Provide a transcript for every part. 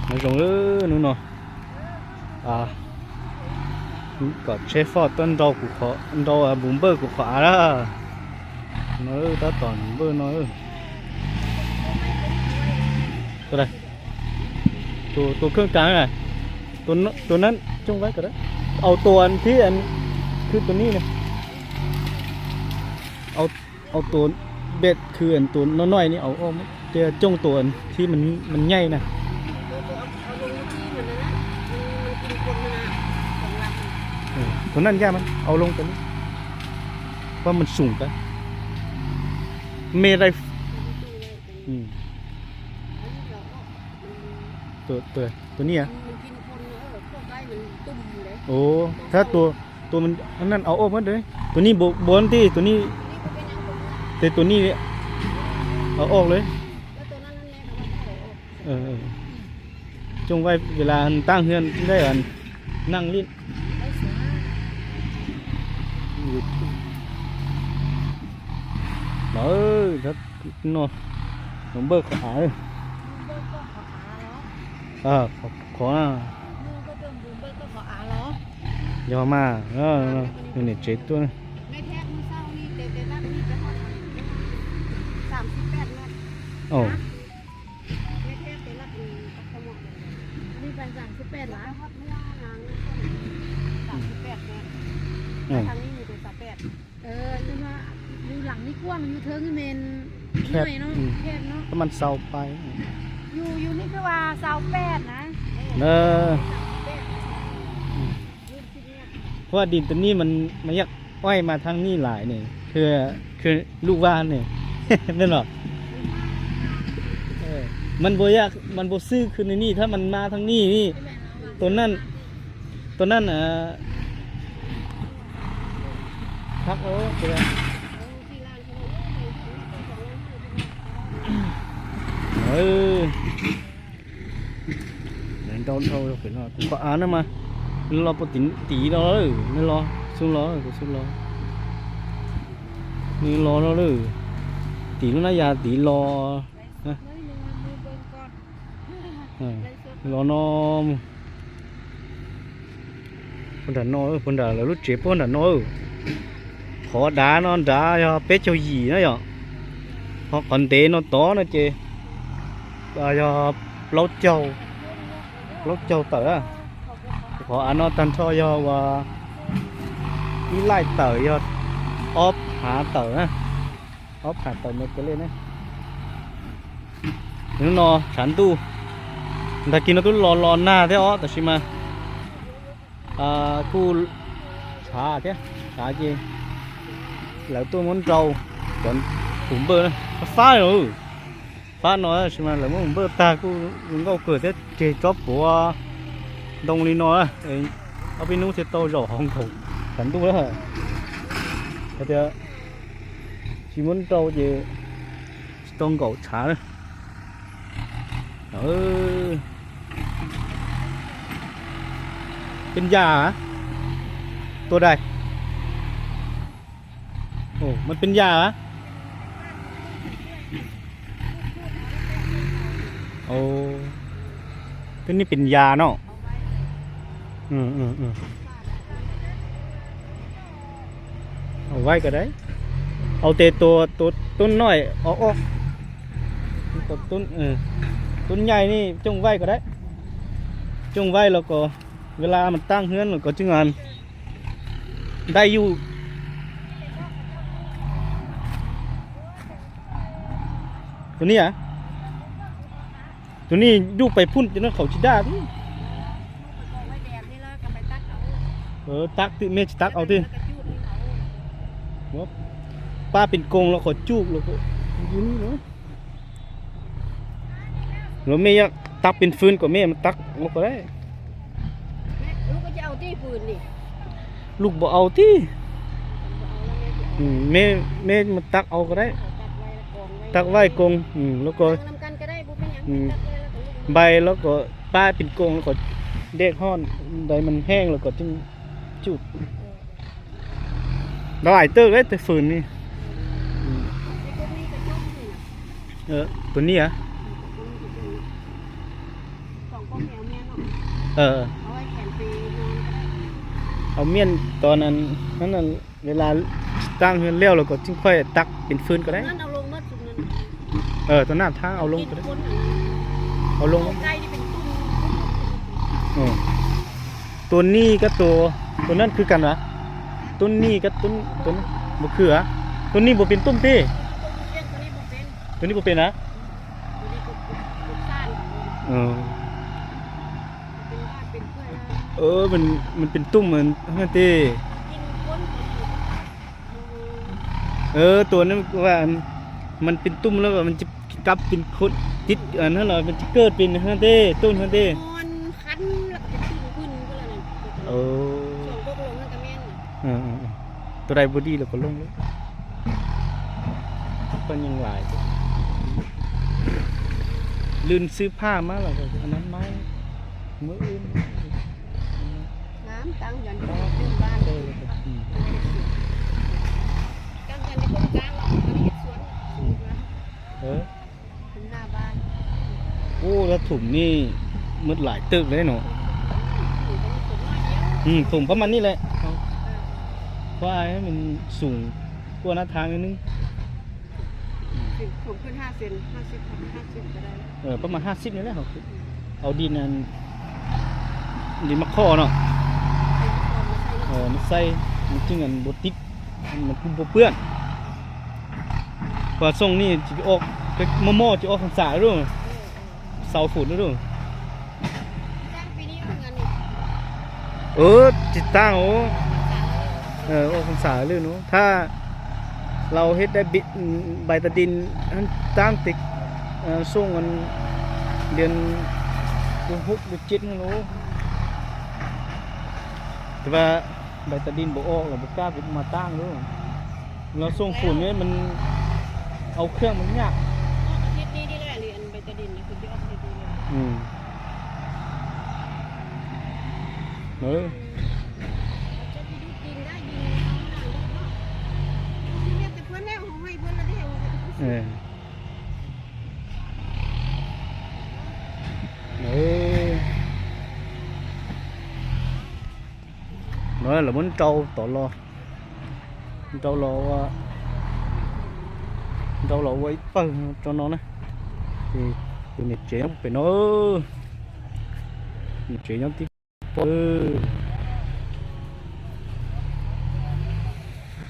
Nyob zoo, hnub no kom tsheb foj tuaj nrau, nrau npus npawj kuv qhov av lawm. No tab tom npawj no. Tus khwb kas, tus nab cooj vaib ko, au tua thiab, khwb tus nij, au tua bej khwb tus no noj ni, au tias cooj tus thiab mas nyaij na. Tus nab ncaj mas au loo tas, pab mas sum tas, me dai. Tus nij, thab tua, nab au ob, tus nij npua nti, tus nij, tes tus nij au ob li. Cooj vaij vis las taaj hwj dai neej li. No, no npawj qhov av, qhov, yog mas, niam tsev tuaj. Tab mas xaus pais. Huab dis tus nij mas yog oij mas thaj nij lais ne, khwb lub vaj ne, nej los. Mas npau xwb khwb nij thab mas ma thaj nij, tus naj, tus naj, thab, nrau dhau no, kuv qhov av na mas, nws los puas tim no, nws los xub los, kuv xub los, nws los no lawm, tim lub nab yas tim los, los no. Puag nram no, puag nram lawv lub tsev puag nram no. Qhov dav no nrad yog peb caug yim na yom. Ho qhov ntev no tod no ces yog plaub caug, plaub caug tawm. Qhov av no tag nrho yog uas ib laij tawm yog ob phav tawm na, ob phav tawm me ke le ne. Hnub no tshav ntuj, ntag kis no twb los los nag thiab os, tab sis mas kuj tshav thiab, tshav ces lawv tuaj muab nrau cov npus npawj fab fab no, tab sis mas lawv muab npus npawj tag kuj zoo nkauj kawg thiab, tseg tsob puav ntoo li no, ob peb hnub thiaj tau zaum hauv nkaus tshav ntuj lawm. Hais tias tsis muab nrau ces tsis tau nkaum tshav na. Peb yaj, tua dais, mas peb yaj. Peb nej pes yas no. Vaij ko dab, au tes tua tub noj, tub nyaij ne, cooj vaij ko dab, cooj vaij los kom ves las mas taaj hwb los kom tseej dai yuj. Tus nij, tus nij yuj pais phun ces noj khaum tsis daj thiab. Tag twm mej tsis tag au thiab. Pab pes koos los kom cuj los, los mej yuav tag pes fwb kom mej mas tag los ko dab. Lub npaum au tib, mej mas tag au ko dab. Tag vaij koos los ko, npai los kom pab pes koos los kom dej hoj ntawd mas heej los kom tseej cuj. Ntawd ais tawj tej fwm ni. Tus nij, Au miaj tod na, ua lag tsis taab liaj los kuj tseem koj tag pes fwb kuj tau. Tau naj thaab au loo, au loo. Tua nij kab tua, tua naj khwv kag na. Tua nij kab tua, mus khwv a. Tua nij puas pes tuj tij? Tua nij puas pes na? Mas pes tuj mas tij. Tua nij, mas pes tuj lawm mas kab pes khov tib, los mas tsis kawg pes tij tuj tij. Tua dais npua dij los kuj looj lawm. Koj nyeej lais, lwm xwb phaj mab los anab mab. Ub, lub thum nij muaj lais twg le no. Thum pab mas nij le. Pab mas xoom kuaj nab thaab neb. Pab mas haj xib nij le. Au di, di mab qhoj no. Mas xaib, mas tij, mas kuj npua pwb. Pab xoom nij tsis, mob mob tsis ob kham xam lawm. Xaus fum lawm. Tsis taag os. Ua kham xam lawm no, thab laus hib dai npais tas dis taab tes xoom lias hub li cib no los. Tes npais tas dis npaum ob los npaum kab kuj mas taab lawm. Los xoom fum ne mas au khwj mas nyaj. No lawv muab nrau tom los, nrau los ua, nrau los ua ib pawg rau no na. Ces tus niam tsev nyob pem no, niam tsev nyob tib pawg.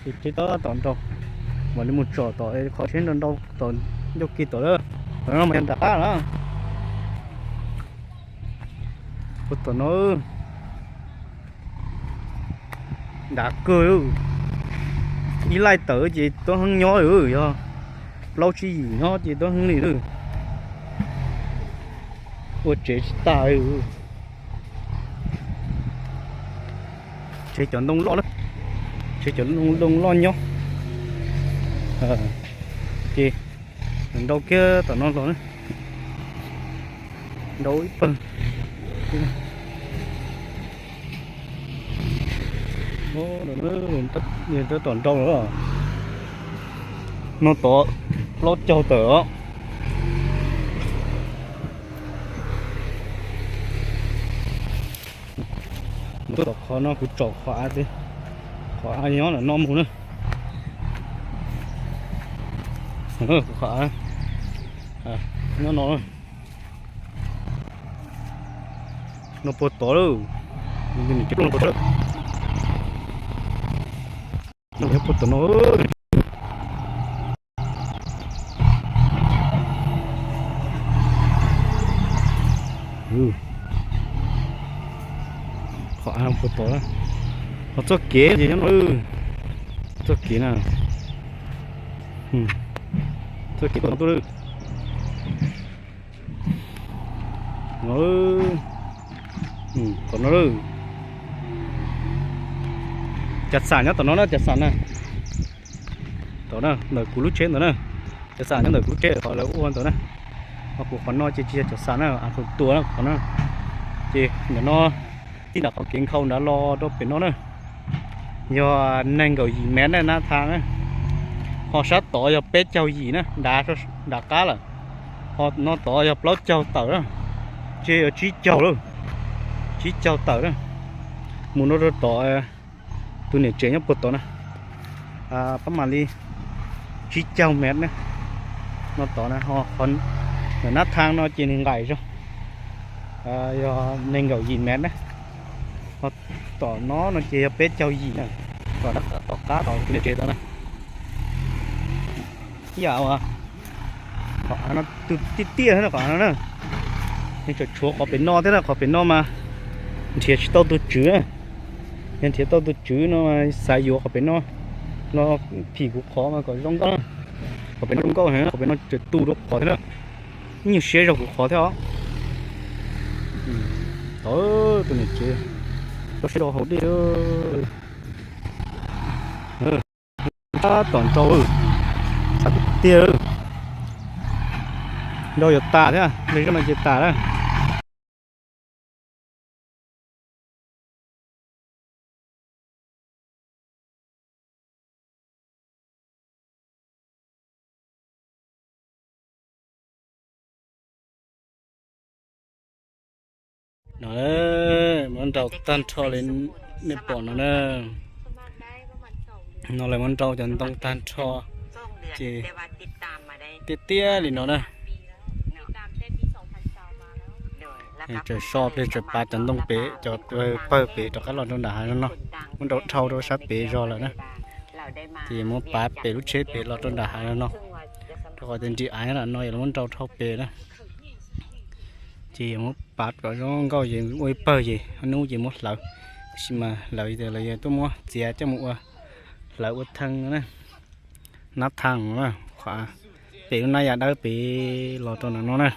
Ces tsheb tab tom nrau, mam li mus tsom tom qhov tsheb nrau nrau tom ncauj ke tom lawm. Tom no mas yog nram qab na. Puag tom no nram kawg, ib laij tawm ces tuab heev nyob, yog plaub tsib yim nyob ces tuab heev li lawm. Ua tsev tsis tas. Tsev cov ntoo loj na, tsev cov ntoo loj nyob. Ces nrau kiag tom no los na, nrau ib pawg. Tab tom nrau lawm. No tod plaub caug tawm os. Tom qhov no kuv tsom qhov av, qhov av nyob ntawm no mus na. Qhov av nyob no. No puag tod lawm. Puag tod no. Qhov av puag tod, qhov txoj kev ces nyob no, txoj kev na, txoj kev tuaj no tuaj lawm. Tom no, cov xam nyob tom no na, cov xam na. Tom na, ntawm kuv lub tsheb ntawd na, cov xam nyob ntawm kuv lub tsheb qhov lawv ua ntawd na. Ho kuv qhov no ces tsis yog cov xam na, av tus tuas na qhov no. Ces ntawm no, tib nram qhov kev nkhaus nrad los rau pem no na, yog nees nkaum yim mev na nab tha na. Ho sab tod yog peb caug yim na, nrad, nrad qab lawm. Ho no tod yog plaub caug tawm na. Tsev yuav tsib caug lawm, tsib caug tawm na. Mus no rau tom tus niam tsev nyob puag tod na, pab mam li tsib caug mev na. No tod na, nab thaj no ces nws nqaim zog, yog nees nkaum yim mev na. Ho tom no no ces yog peb caug yim na. Tom qab tom tus niam tsev tod na. Ib yam uas qhov av no, tus tiaj tiaj thiab na, qhov av no na, nws tseem tshuav qhov pem no thiab na. Qhov pem no mas nrhiav tsis tau tus tswv na. Yog nrhiav tau tus tswv no mas xav yuav qhov pem no, no phim kuv qhov mas kom zoo nkauj na. Qhov pem no zoo nkauj heev, qhov pem no tseem tu rau qhov thiab na. Ib nyuag siab zog kuv qhov thiab os. Tod tus niam tsev, rau siab rau hauv dej. Tab tom nrau, sab tiag, nrau yuav tas thiab, nqi zoj no ces tas lawm. No, muab nrau tag nrho li nej pom no na. No lawv muab nrau cov ntoo tag nrho, ces tiaj tiaj li no na. Tseem so pliag tseem pav cov ntoo pem, cov pawg pem rov qab los rau nram hav no. Muab nrau dhau rau sab pem zog lawm na. Ces muab pav pem lub tsheb pem los rau nram hav no, rau qhov tias nrim av no yog muab nrau dhau pem na. Ces muab pav kom zoo nkauj ces ua ib pawg ces hnub ces muab hlawv. Tab sis mas hlawv tias lawv yuav tuaj muab txiav coj mus ua, hlawv ua thee na. Nab thaj no na, qhov pem lub nab yas dawb pem los rau ntawm no na,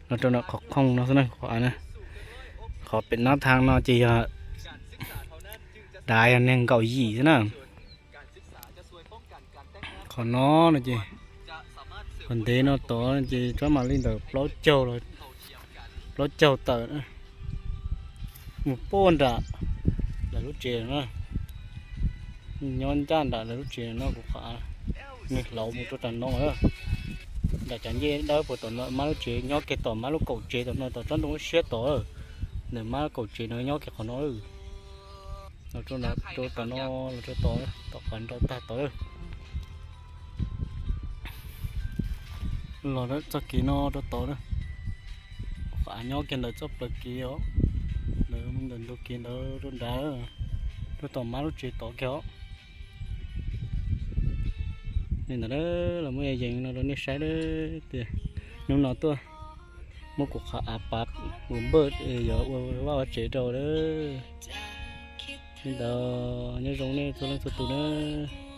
los rau ntawm qhov khoom no xwb na, qhov av na. Qhov pem nab thaj no ces yog dav yog nees nkaum yim xwb na. Qhov no no ces, qhov ntev no tod ces tsob mam li ntawm plaub caug, plaub caug tawm mus puag nram lawv lub tsev na. Nyob ncaj nram lawv lub tsev no kuv qhov av, nws hlauv mus rau tom no. Nram cov ncej dawb puag tom no, mab lub tsev nyob kiag tom mab lub kaum tsev tom no, tom tsob ntoo lub siab tod. Ntawm mab lub kaum tsev no nyob kiag qhov no. Los rau tom no, los rau tod, tom qhov nrau tag tod. Los txoj kev no rau tod, qhov av nyob kiag ntawm txoj plaws kev os, ntawm ntug kev ntawd rau nrad, rau tom mab lub tsev tod kiag os. Li ntawd los muab yees no rau nej saib tias hnub no tuaj muab kuv qhov av pav mus npaj yuav ua vaj ua tsev rau lawm. Li ntawd, nyob zoo nej txhua leej txhua tus nawb.